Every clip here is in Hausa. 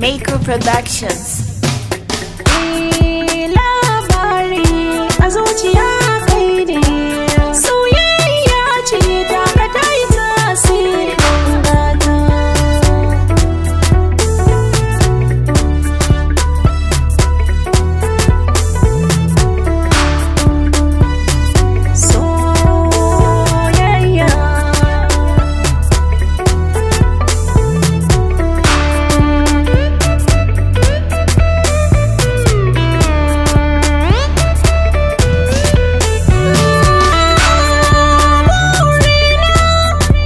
Maker Productions. Labari a zuciya kai ne, soyayya ce ta ka ta yi tasiri gata. Soyayya.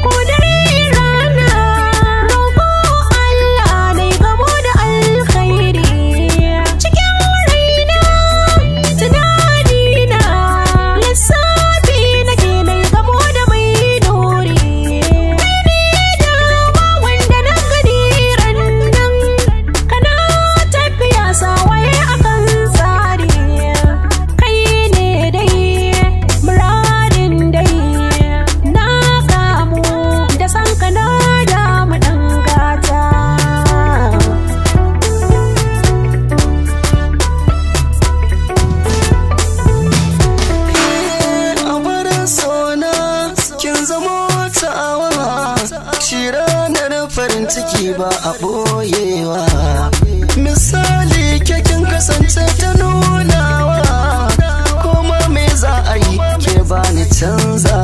Ko dare rana roƙo Allah dai gamo da alkhairi cikin raina, tunanina, lissafi nake dai gamo da mai dori. Kai ne dama wanda na gani rannan kana tafiya sawaye akan tsari. Kai ne dai muradin dai na kamu da san ka, na damu ɗan gata. A barin sona kin zama ta'awa, shi ranar farin ciki ba a ɓoyewa. Misali ke kin kasance ta nunawa, kuma me za a yi ke bani canza.